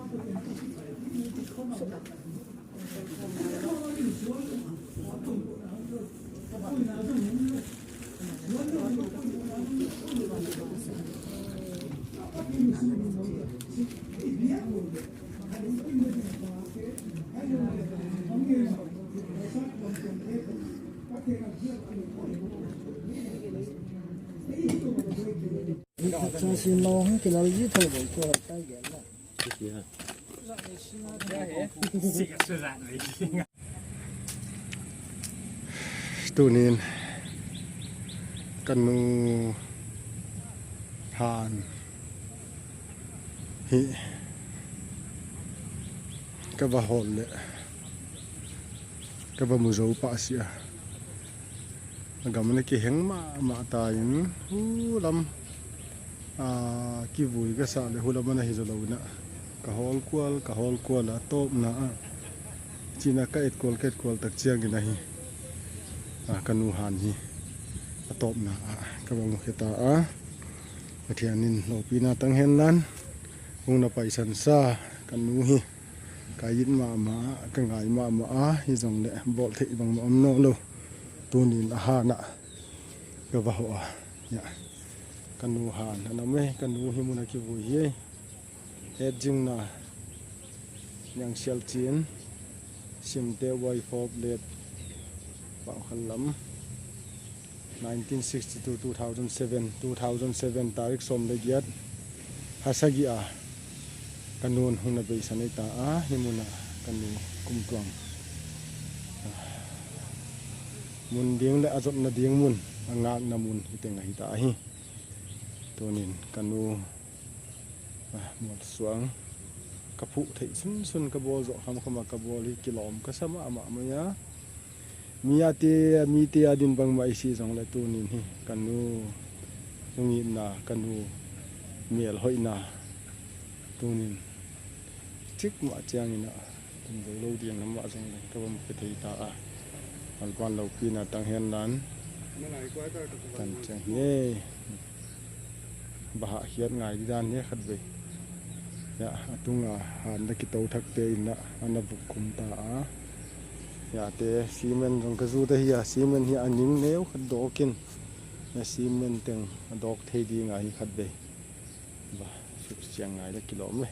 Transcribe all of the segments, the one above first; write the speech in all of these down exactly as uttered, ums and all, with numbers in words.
Sa sin lo hang kilal ji thei bol ko tai gel la. Tunin ka nu han hi ka va hawl leh ka va mu zou pah sia. A gam ana kiheng mahmah ta in, hulam, ah, kivui ka sah leh hulam ana hi zou lou in a, ka hawl kual, ka hawl kual a tawpna ah, china ka et kual, ka et kual tak chiangin ahi, ah, ka nu han hi a tawpna ah ka va mu khe ta a. Pathian in lopina tang hen lan, hong na paisan sa ka nu hi ka it mahmah, ka ngai mahmah a, hi zong leh bawl theih bangmah om nawn lou. Tunin a han ah ka va hoh a. Ya. Ka nu han, a nam e, ka nu hi mun a kivui hi. Het zing na, Niang Sial Chin, Simte Wai Fop Let, Pau Khan Lam. Nineteen sixty-two, two thousand seven, two thousand seven, tarik sawm leh giat, ha sagih a ka nu'n hong na beisan ei ta a, hi mun ah ka nu kum tuang mun ding leh a zotna ding mun, a ngakna mun hi teng ahi ta hi. Tunin ka nu, ah, mual suang ka phuh theih sunsun, ka bawl zoh khamkham a ka bawl hi kilawm ka sa mahmah mai a. Mi a te, mite a din bangmah i si zong leh tunin hi ka nu hong itna, ka nu melhoihna tunin chik mah chiangin a, tun zou lou ding lam mah zong leh ka va mu khe thei ta a. Malpuan lopina tang hen lan. Tan chiang hi e. Ba hah hiat ngai di dan hi khatvei. Ya, a tung a han na kitou thak te in a, ana vuk kum ta a. Ya te, cement zong ka zut ahi a, cement hi a ning neu khat dawk in. Ya, cement teng a dawk thei ding ahi khatvei. Ba, suk chiang ngai leh kilawm e.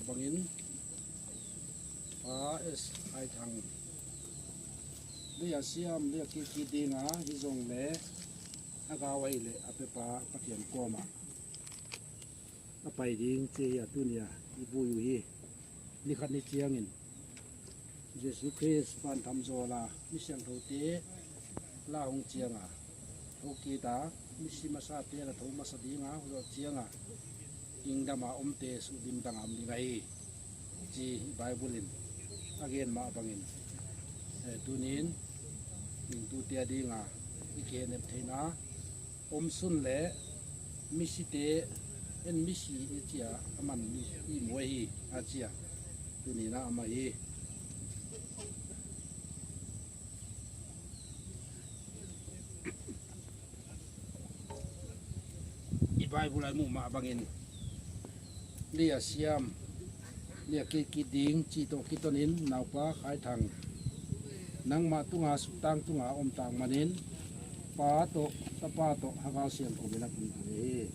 Bangin, Pa S. Haithang, lei a siam, lei a kiki ding a, hi zong le, a gau ahi le, a pepa Pathian koma a pai ding chi a tuni a i bui uhi. Ni khat ni chiangin Jesu Khrist pan tham zawl a, mi siangthoute la hong chiang a, thokit a, misi masate la tho masa ding a, hong zawh chiang a, hing dam a omte suk dim dang a om ding ahi, chi Bible in a gen mah bangin, eh, tunin, hing tute a ding a, i khe nep theihna, om sun le misite en misi i chi a, aman mi i mu ahi a chi a, tuni a om ahi. I Bible a i muh mah bangin, lei a siam, lei a kiki ding chi toh kitonin, naupa Haithang, nangmah tunga suktang tunga om tak manin, Pa toh, Tapa toh, Lhagao Siangthou min a kong thum hi.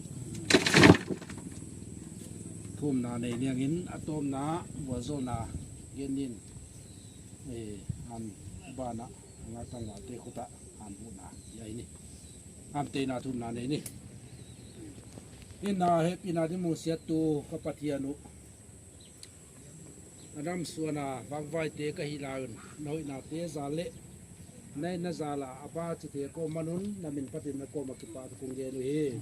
Thumna nei niangin, a tawpna, vualzawlna gen in, eh, an bana, nga tangvalte khut a, an buhna, hiai ni. Hamtehna thumna nei ni. Hinna hehpihna dimun siattu ka Pathian uh, a damsuan a vangvaite ka hih lai un, na hoihnate zal leh na itna zal a a pha chite ka om man un, na min phatin na koma kipahthu kong gen uhi.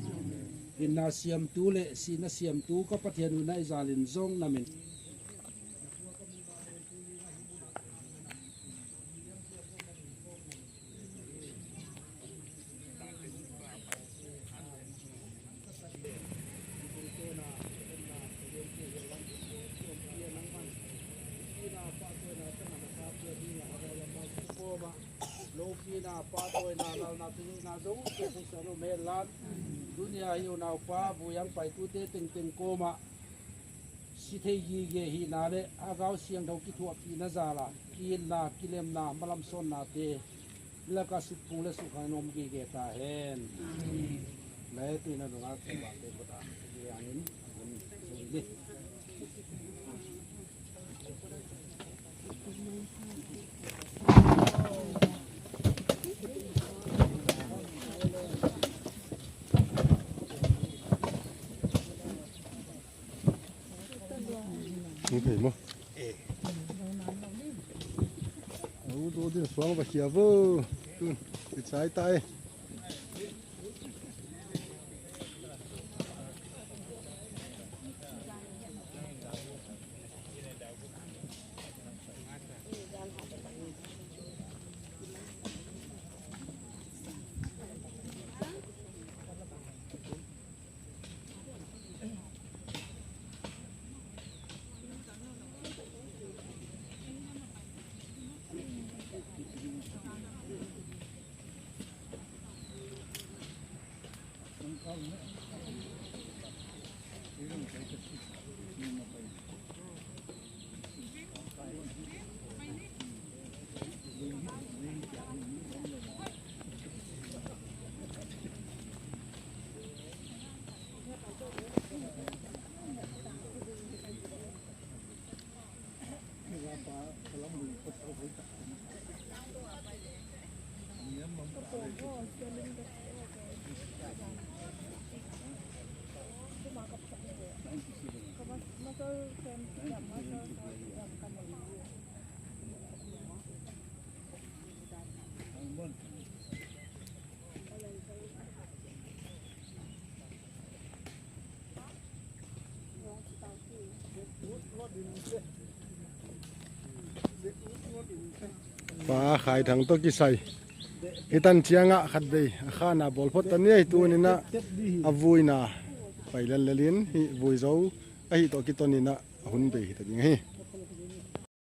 Hinna siamtu leh sihna siamtu ka Pathian uh, na it zal in zong na min Lopina, pahtawina, lalna, thuneihna zong, Jesu Khrist a om hen la. Tuni a hi unaupa, buang paitute tengteng koma si thei gige hihna leh Lhagao Siangthou kithuahpihna zal a, ki-itna, kilemna, malam sawnnate laka sukpung leh sukkhang in om gige ta hen. Leh tuin a nunga kua te kota, ki angin, hun, hun ni. Ni thei maw? Eh. Au, do din suang va khia vo. Tu, i chai tai. Pa Khaithang toh kisai. Hitan chiang a khatvei a khan a bawl phot ta ni ei, tuni'n a vuina pai lellel in hi, vui zou ahi toh kiton in a hun bei hita ding hi.